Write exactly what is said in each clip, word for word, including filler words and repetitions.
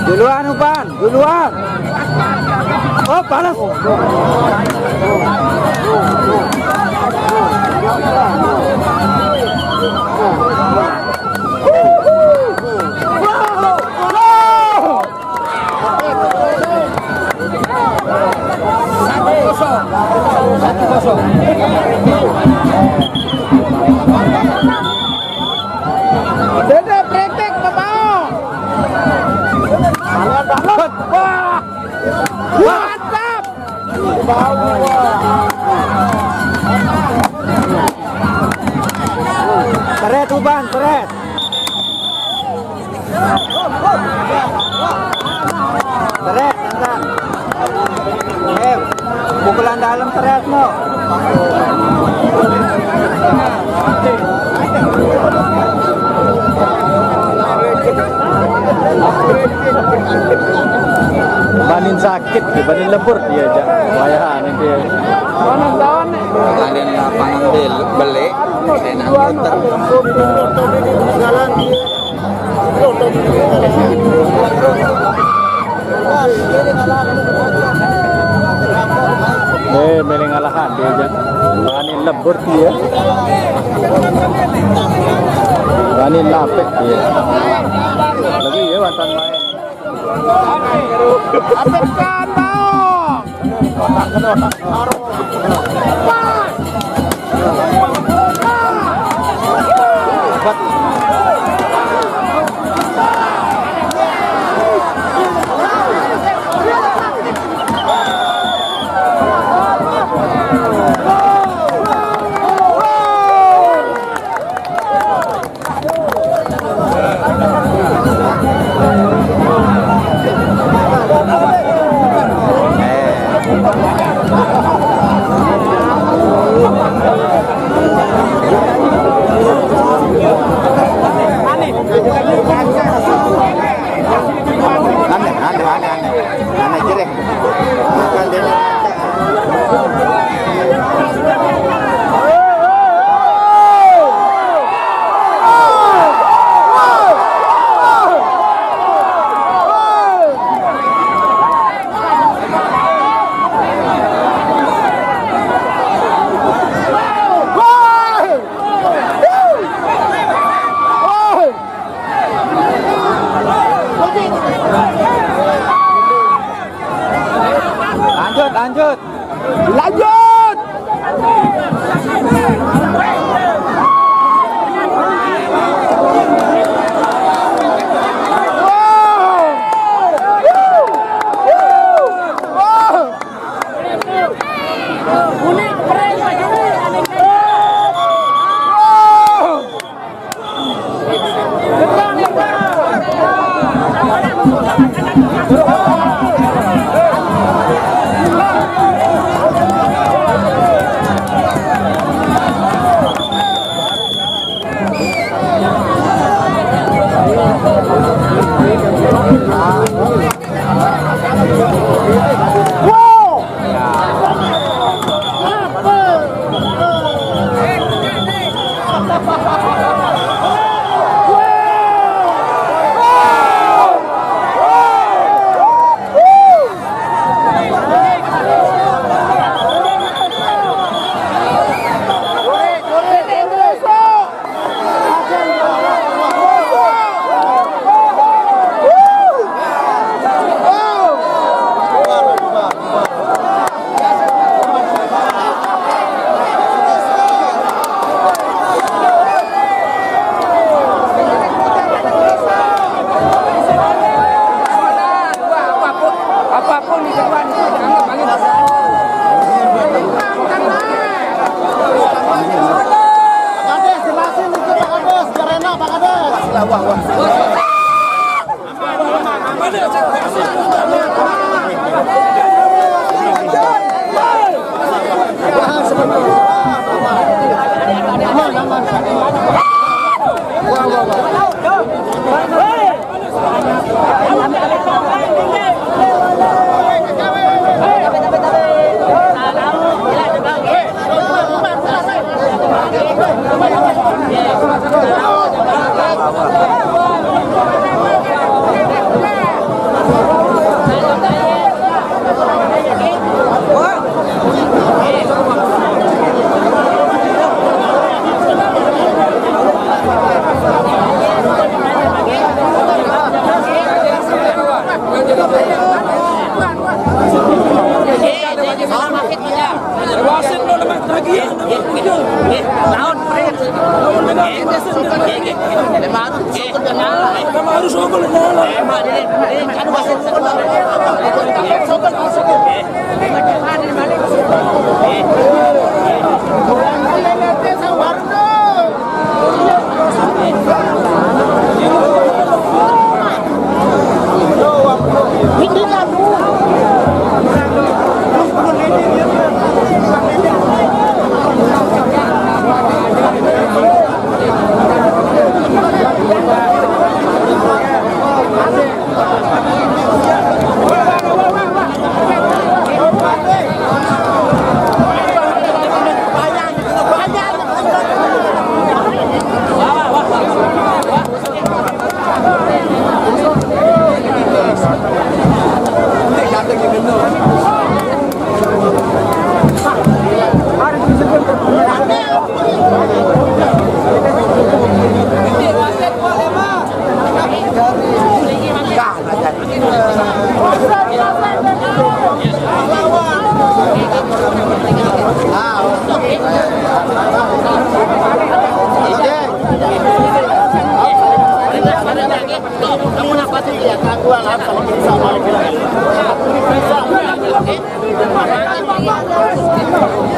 Duluan, Upan, duluan. Oh, panas. Dede, pretek, pebao. Wah. Mantap. Seret, Uban, seret. Seret, Tantan. Eh, pukulan dalam seret, no. Banin sakit, banin lebur dia aja. Wayahan dia. Banin lapangan bel-, beli, enak muter. Eh, mele ngalahan dia aja. Banin lebur dia. Banin lapek dia. Lagi ya, watan main. Apekan, Bang. Aneh, aneh, aneh, aneh. Aneh jereh. Lanjut, lanjut. Lanjut.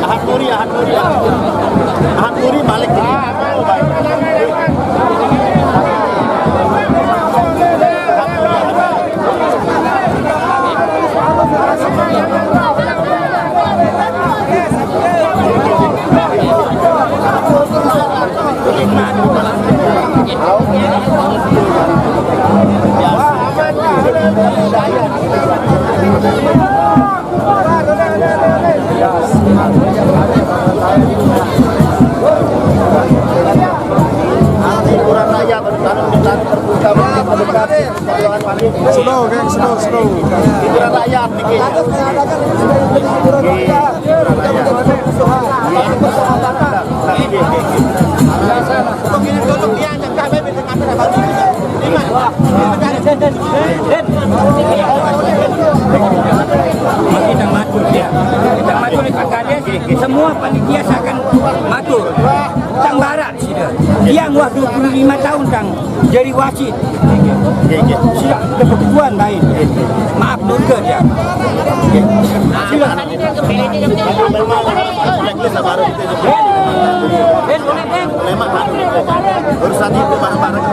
Ahad Nuri, Ahad Nuri. Ahad Nuri balik. Hiburan rakyat, kalau kita terbuka, slow, geng, slow, slow. Hiburan rakyat, dikit. Kita matur, ya. Kita matur di Pak Kades, semua panitia saya akan matur. Tang barat sida. Tiang wah dua puluh lima tahun tang jadi wasit. Sida ada kebutuhan lain. Maaf, nurga dia. Sila. Memang, memang, memang, urusan itu bareng-bareng.